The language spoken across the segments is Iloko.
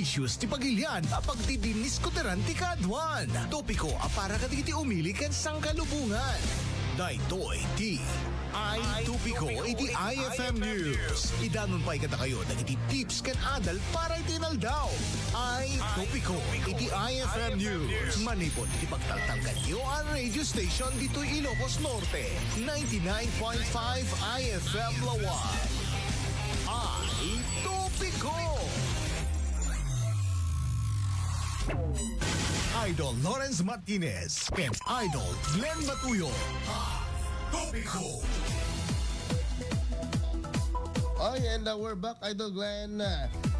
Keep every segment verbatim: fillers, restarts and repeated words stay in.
issues ti pagilian a pagdidindiskutiran ti kaadwan. Topiko a para kadagiti umili ken sangkalubongan. Daytoy ti Ay Topiko iti I F M News. Idanon pay kadakayo dagiti tips ken adal para iti inaldaw. Ay Topiko iti I F M News. Manipud iti pagtaltalkanyo a radio station ditoy Ilocos Norte, ninety-nine point five I F M Laoag. Ay Topiko! Idol Lawrence Martinez and Idol Glenn Batuyo. Ay Topiko! Ay, and, uh, we're back, Idol Glenn.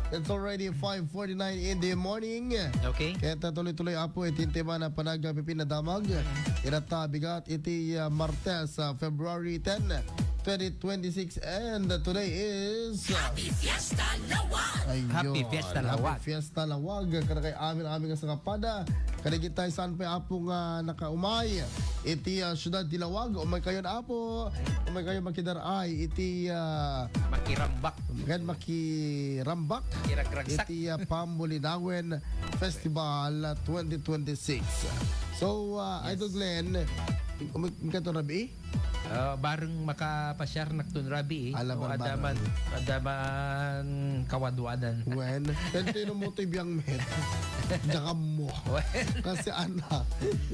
It's already five forty-nine in the morning. Okay. Kaya tuloy-tuloy, Apo, iti tema na panaga pipin na damag. Irata bigat iti, uh, Martes, uh, February ten, twenty twenty-six. And today is, uh, Happy Fiesta, Laoag! Ayun. Happy Fiesta, Laoag. Happy Fiesta, Laoag. Kada kay amin-amin nga sangapada. Kada kita saan pa, Apo, nga nakaumay iti, ah, siyudad ti Laoag. Umay kayon, Apo. Umay kayo makidaray iti, ah, Makirambak. Ken makirambak. Makiragragsak. Iti, ah, Pamulinawen Festival, ah, twenty twenty-six. So, ah, Yes. Idol Glenn, um, kanto rabii? Ah, bareng makapasyar nakton rabii, eh. Ala, no, barbareng. Adaman, adaman kawadwadan. Wen, enti no mo ti biang met. Diyan mo. Wen. Kasi ana,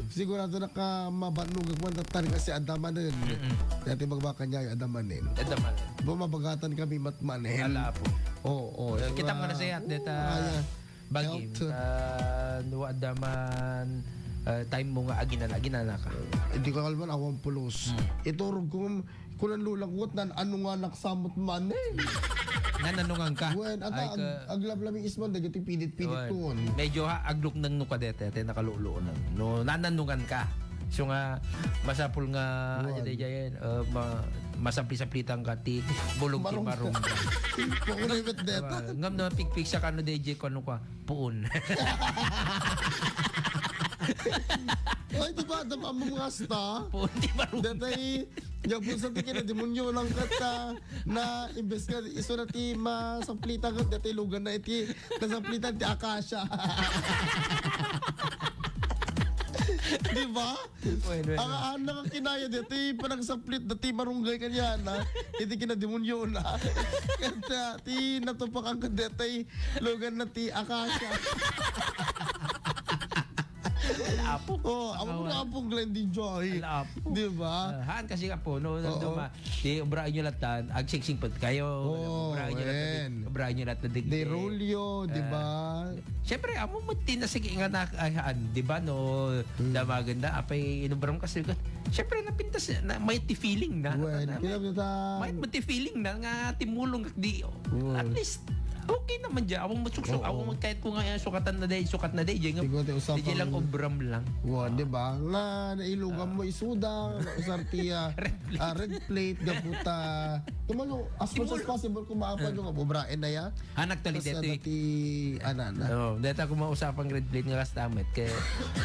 sigurado na ka mabannog agwan tatan kasi adamanen. Mm-mm. Dati magbaka niya, adamanen. Adamanen. Bumabagatan kami matmanen. Ala po. Oo, oo. Eh, so, kita nga ah, nasayat, oo, deta, kaya. Bagim, health. Ah, no, adda man, ah, time mo nga aginan-aginana ka. Hindi ko kalman, awan pulos. Hmm. Iturog ko, kunan lulang, what nan, ano nga naksamot man eh. Nananungan ka? Wen, ata Ay, ag-, ka- aglablami isman, dagiti pinit-pinit Wen. Ko, ano. Medyo ha, agluknang no kadete, te nakalulunan. No, nananungan ka. So nga, masapul nga, Wen. Ano, dayjay, ah, ma-, masapli-saplitan ka, ti bulong ti Marunggay. Marunggay. Paunay met deta. Ah, ngam na, pigpigsa ka, no, dayjay, kung ano ka, puon. Ay, di ba? Dama mo nga asta. Puon ti marunggay. Datay, yabusan ti kinademonyo lang kata na imbes nga isu na ti masamplitan ket datay lugan na iti nasamplitan ti akasya. Di ba? Wen, wen, Ang wen. Anak nga kinaya dati panagsaplit dati marunggay kaniana. Iti kinademonyo na. Kaya ti natupakan ka dati lugan na ti akasya. Ala, apo. Oh, amo Awan. Na apong Glenn di Joy. Ala, apo. Di ba? Ah, haan kasi nga po, no, Oo. Duma, di obraen nyo latan, agsingsingpet kayo. Oo, Obraen nyo latan, wen. Obraen nyo latan, Di Rolyo, di ba? Ah, siyempre, amo mo tinasig nga na, ay, haan, di ba, no, Hmm. Damagan na, apay, inubram kasi, siyempre, napintas, na, may ti feeling na. Wen, Na, may, kinabata. May ti feeling na, nga timulong, di, Wen. At least, okay naman dyan. Awang matsukso, Oo. Awang kahit kung nga sukatan na day, sukat na day, dyan nga, Siguro, ti usapang di lang obram lang. Wa, di ba? Nga nailugan mo isuda, usar ti, ah, Red plate. Ah, red plate, gaputa. Tumalo, as much as Timulong. Possible, kung maapan yung abubrain na ya. Anak tali Tas, detoy. Ah, dati, ana na. Oh, deta kung mausapang red plate nga kastamit, kay,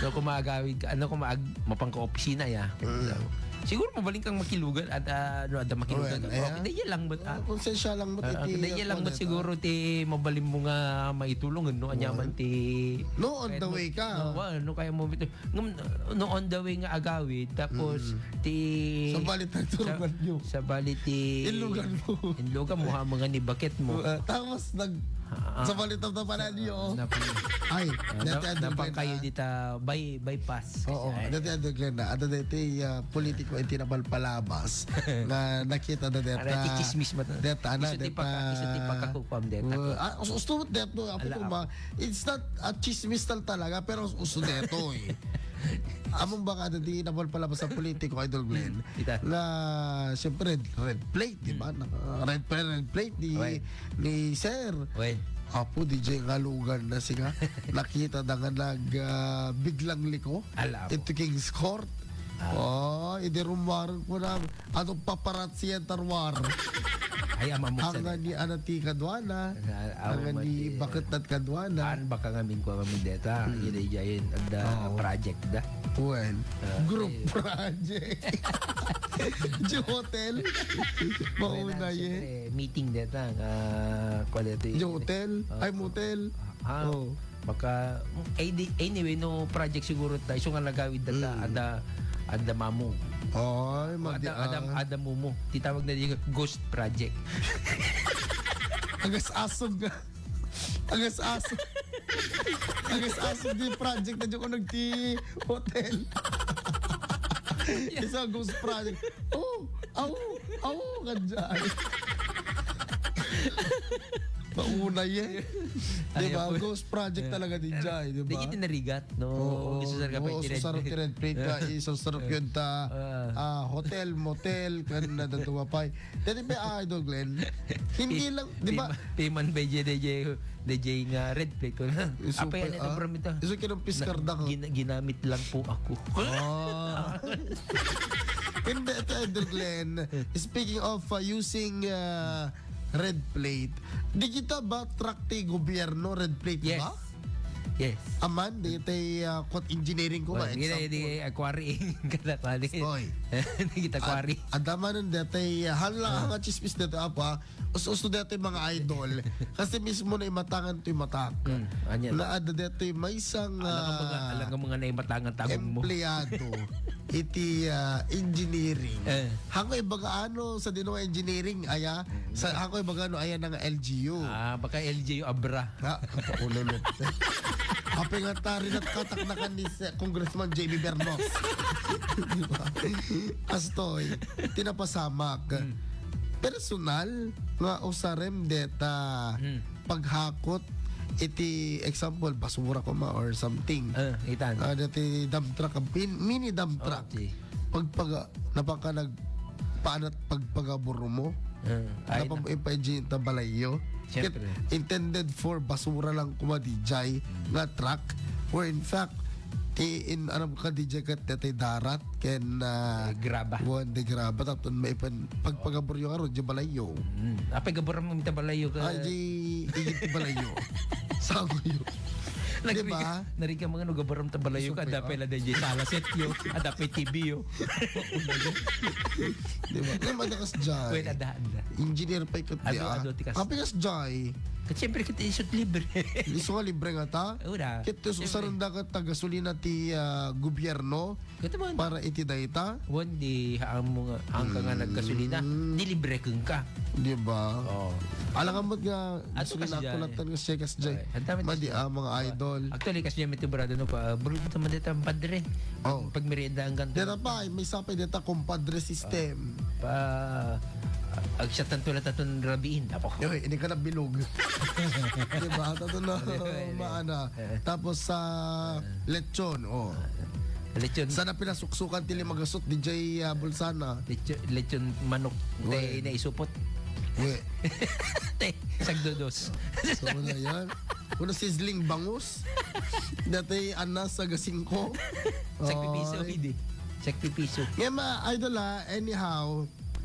no, kung maagawid ka, ano, kung maag-, mapang ka opisina ya. Mm. So, siguro mabaling kang makilugan at, ah, ano, ada makilugan. Wen, ayan. Okay, dahil lang, but, ah, Ah, konsensya lang mo, ah, iti, dahil lang, ano, but siguro ti mabalin mo nga maitulong, no, anyaman Wen. Ti No, on the way ka. No, wa-, no, kaya mo, ngam-, no, on the way nga agawid, tapos, Mm. Ti Sa balit ng sa, turban nyo. Sa balit ti Inlugan mo. Inlugan mo, ha, mga ni bakit mo. Ah, tapos nag-, Ah, ah. Sa balit ng tapanan nyo. Ah, nap-, Ay, ah, dati nap-, ano, napang kayo Glenn, ah? Dita by-, bypass. Oo, Ay. Dati ano, Glenn, ah? Ano dati, ah, politiko, iti napalpalabas. Na nakita na dati, Ano, ti chismis mo to. Dati, ano, Isu ti dati, pagka-, isu ti ah, pagkakukuam dati. Uh, ah, us-, usto mo dati, no? Apo Ala, ko ma-, apo. It's not a chismis tal talaga, pero uso detoy. Among baka dati napalpalabas sa politiko, Idol Glenn, Hmm, ita. Na, siyempre, red, red plate, di ba? Hmm. Naka-, red plate, red plate ni, Wen. Ni Sir. Wen. Apo, D J, nga lugan na siya. Nakita na nga nag, ah, biglang liko. Ala, apo. Ito King's Court. Ah. Oh, idi rumwaren ko na, ano, paparazzi yan, tarwar. Ay, amamuksan. Ang nga ni, ano, ti kaduana. Ah, Ang nga ni bakit nat kaduana. An baka ngamin ko ngamin deta. Hmm. Ida, ida, ida, Oo. Project da. Wen. Ah, Group eh. Project. Di hotel. Mauna, Wen, eh. Siyempre, meeting deta. Ah, quality. Di hotel. Ah, Ay, motel. Ah, Ah, Oo. Baka, eh, di, anyway, no project siguro ta, isu nga nagawid data, Mm. ada, ada mamo. Ay, madi-, Ada, ada, ah. ada mumo. Titawag na di ghost project. Agas-asog nga. Agas-asog. Agas-asog di project na dyan ko nagti hotel. Isa ghost project. Oh, aw, aw, kadya. Mauna yan. Di ba? Ayan po. Ghost project Eh. talaga di jay, di ba? Di kita narigat, no? Oo, Gusto sa kapay oo, ti Red susarap Plate. ti Red Plate ka, isusarap yun ta, Ah. ah, hotel, motel, kan na datuwa pay. Dati pa, Idol Glenn, hindi Pi-, lang, di ba? pima-, piman ba, D J, D J, D J nga Red Plate ko na. Isu Apay, pa, ano ito, ah? bro, ito? Isu kinumpis Na-, karda ko. gina-, ginamit lang po ako. Ah. Hindi, ito, Idol Glenn. Speaking of, uh, using, uh, red plate, di kita ba truck ti gobyerno, red plate Yes. ba? Yes. Aman, di tay, uh, quote engineering ko ba? Well, di, di, Example. di, uh, quarrying. Kada quarry. Oy. Di kita Ad-, quarry. Adda man, di tay, uh, hala, Ah. nga chismis dito, apa? Usto-usto detoy mga idol. Kasi mismo naimatangan toy matak. Hmm, anya. Na adda detoy maysa nga Alang nga mga, alang nga mga naimatangan tagong mo. empleyado iti, ah, engineering. Eh. Hango ibaga ano sa dino engineering, aya? Sa, hango ibaga ano, aya na nga L G U. Ah, baka L G U abra. Ha? Kapaululot. Apay nga tari nagkataknakan ni se-, Congressman J B Bernos. Di ba? Kastoy, tinapasamak. Hmm. Personal nga usarem deta Hmm. paghakot iti example, basura koma or something. Ah, itan. Ah, deti dump truck, min-, mini dump Oh, truck. okay. Pagpaga-, napaka nagpaanat pagpagabur mo. Ah, ay, Napam-, na- ipaidji ta balayyo. Siyempre. Ket intended for basura lang kuma dijay Hmm. nga truck. Or in fact, ti in, ano ka dijay ket detay darat ken, ah, Eh, graba. Wan, di graba. Tapos may pan-, pagpagaburyo nga ron, di balayyo. Hmm. Apay gaburam mo ta balayyo ka. Ay, di, igit ti balayyo. Sagoyo. Nagri-, Di ba? nariga mga no gaburam ta balayyo ka, Isu pa adda yun. pay la dijay sala setyo, adda pay T V yo. Di ba? Kaya madakas jay. Well, adda, adda. Engineer pa ikot Adu, di, ah. adu, tikas. Apay kas jay. Ket siyempre, ket isut libre. Isu nga libre nga ta? Una. Ket tus Siyempre. usaranda ket ta gasolina ti, ah, gobyerno Ket mo, para iti dayta? Wen di haam mo nga, haam ka nga Hmm. naggasolina, di libre kenka. Di ba? Oo. Alangan mo nga, Ato gusto kasi na dyan. Ako lang tan kasi kasi dyan. Ay, ang dami Madi, kasi ah, mga Oo. idol. Actually, kasi dyan may tubrado, no, pa, bro, ito man dito ang padre. Oo. Pag merienda ang ganito. Dito pa, may sapay dito, compadre system. Pa, agsatan to lang taton rabiin. Apo. Yoy, hindi ka na bilog. Di ba? Tato na, Di ba, di ba? maana. Eh. Tapos sa Eh. lechon, oh. Lechon. Sana pinasuksukan ti lima gasot, D J, ah, Bulsana. Lechon, lechon manok. Uy. Tay naisupot. Uy. Tay, sagdodos. So, wala yan. Una sizzling bangus. Dati anas sa gasingko. Sagpipiso, Ay. hindi. Sagpipiso. Ngayon, mga idol, ha, anyhow,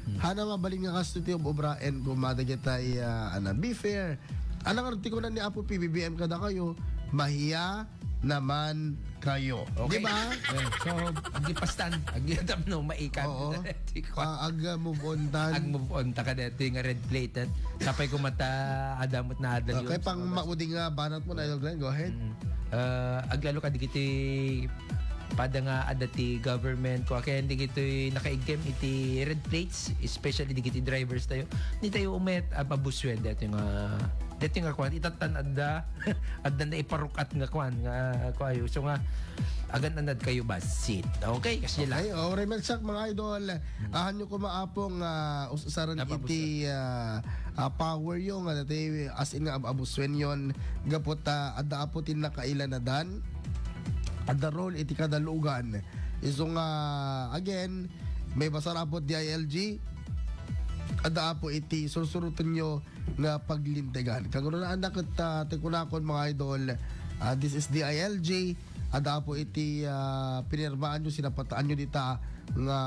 Hmm. hana mabalin nga kasto ti ob-obraen ko, madagitay, ah, ana, be fair. Anak, ti kunan ni Apo P B B M kada kayo, mahiya naman kayo. Okay. Di ba? Eh, so, agi pastan, agi tapno, maikan. Oo. Di ko. Ah, ag, ah, move on tan. Ag move on ta ka dati nga red plate, eh. Sapay ko mata, adamot na adal Okay, yun. pang So, maudi nga banat mo na, Idol Glenn, go ahead. Mm. Ah, aglalo ka digiti pada nga adda ti government, kua ken digitoy nakaiggem iti red plates, especially digiti drivers tayo. Ni tayo umet, ah, abusuen dito nga, dito nga kwan, itatan adda, adda na iparukat nga kwan, nga kuayo. So nga, agan anad kayo basit. Okay, kasi lang. Okay, oh, Raymond Sak, mga idol, Hmm. ahan nyo kumaapong, ah, us-, usaran Napabusuen. iti, ah, ah, power yo nga dati as in nga ab-, abusuen yon gapu ta adda apo ti nakailanadan. Adda role iti kada lugan. Isu nga, again, may basar apo D I L G, adda apo iti sursurutenyo nga paglintegan. Kagurunaan na ket, ah, ti kunakon, mga idol, ah, this is D I L G. Adda apo iti, ah, pinirmaanyo, sinapataanyo dita nga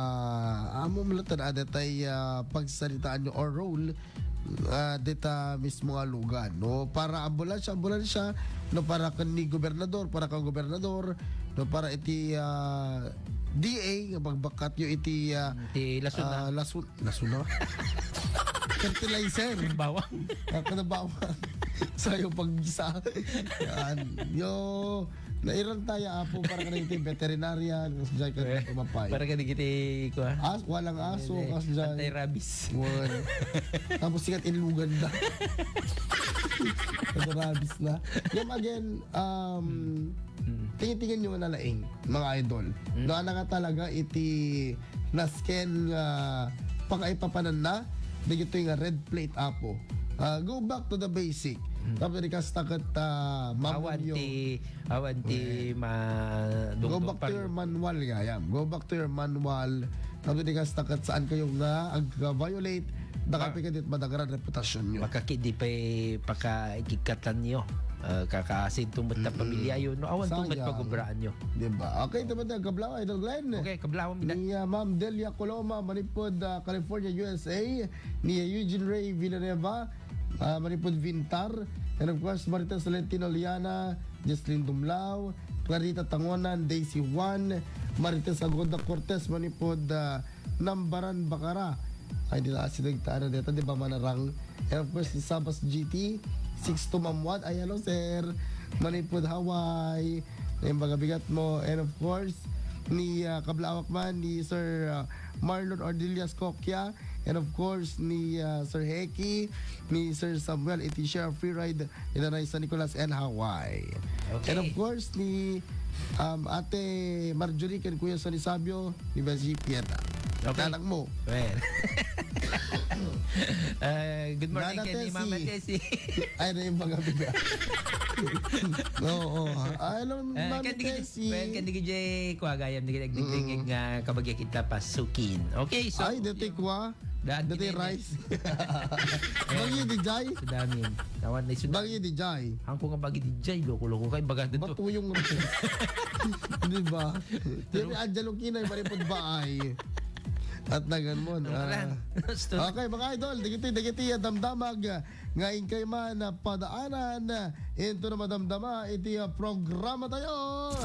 amo man latta adda tay, ah, pagsaritaanyo or role ah, dita mismo nga lugar, no? Para ambulansya, ambulansya, no? Para ken ni gobernador, para ken gobernador, no? Para iti, ah, D A, nga pagbakatyo iti, ah, Iti lasuna. ah, lasu-, lasuna? Fertilizer. Bawang. Ah, kada bawang. Sayo paggisa. Yan. Yo, nairan tayo, Apo, para ka dagiti veterinarian, kasdiay ka Eh, mapay. Para ka dagiti, kuha. As, walang aso, Eh, kasdiay. Anti-rabies. Wan. Tapos sikat ilugan na. Anti-rabies na. Yan again, um, Hmm. Tingin-tingin nyo na laing, mga idol. Hmm. No, ana nga talaga iti nasken nga pakaipapananna, dagitoy nga red plate, Apo. Ah, go back to the basic. Hmm. Tapos di kasta ket, ah, Awan mamunyo. ti, awan ti Well, ma-, go dungdung back to your parlo. manual, gayam. Go back to your manual. Tapos di kasta ket saan kayo nga ag-violate, da Ma-, kayo kadit madagran reputasyon nyo. Makakidi pay pakaikikatanyo. Ah, kakaasinto met ta Mm-mm. pamilyayo, no? Awan to met Sayang. pagubraanyo. Diba? Okay, ito ba tayo? Kablaw, Idol Glenn? Okay, kablaw, Ni, ah, Ma'am Delia Coloma, manipod, ah, California, U S A. Ni, ah, Eugene Ray Villanueva, ah, manipod Vintar. And of course, Marites Valentino Liana, Jesslyn Dumlao, Clarita Tangonan, Daisy Juan, Marites Agoda Cortez, manipod, ah, Nambaran, Bacara. Ay, di na kasi nagtana dito, di ba, Manarang? And of course, ni Sabas G T, Sixto Mamwat. Ay, hello, sir. Manipod Hawaii. Yung mga bigat mo. And of course, ni, ah, Kablawak man, ni Sir, ah, Marlon Ordillas Coquia. And of course, ni, ah, Sir Heki, ni Sir Samuel Itisia Freeride, ita na San Nicolas and Hawaii. Okay. And of course, ni, um, Ate Marjorie ken Kuya Sonny Sabio, ni Bessie Pieta. Okay. Anak mo. Well. Uh, good morning, Nana Kenny, Tessie. Mama Tessie. Ay, na yung mga bigat. Oo. Ay, alam, Eh, Mami kan digi-, Tessie. Well, kan digi-, kuha gayam, digi-, digi-, Mm. nga kabagya kita pasukin. Okay, so, Ay, dati kuha. Dati Dati na, rice. Bagyo di jay. Sudamin. Awan na sudamin. Bagyo di jay. Hangko nga bagyo di jay, loko-loko kay baga dito. Batuyong rice. Di ba? Pero Pero adya lo kinay, maripod baay. At nagan mo, Ang ah. kalan. Gusto. Okay, mga idol, dagiti, dagiti, ah, damdamag, ah, nga inkay man, ah, padaanan, ah, into na madamdama, iti, ah, programa tayo.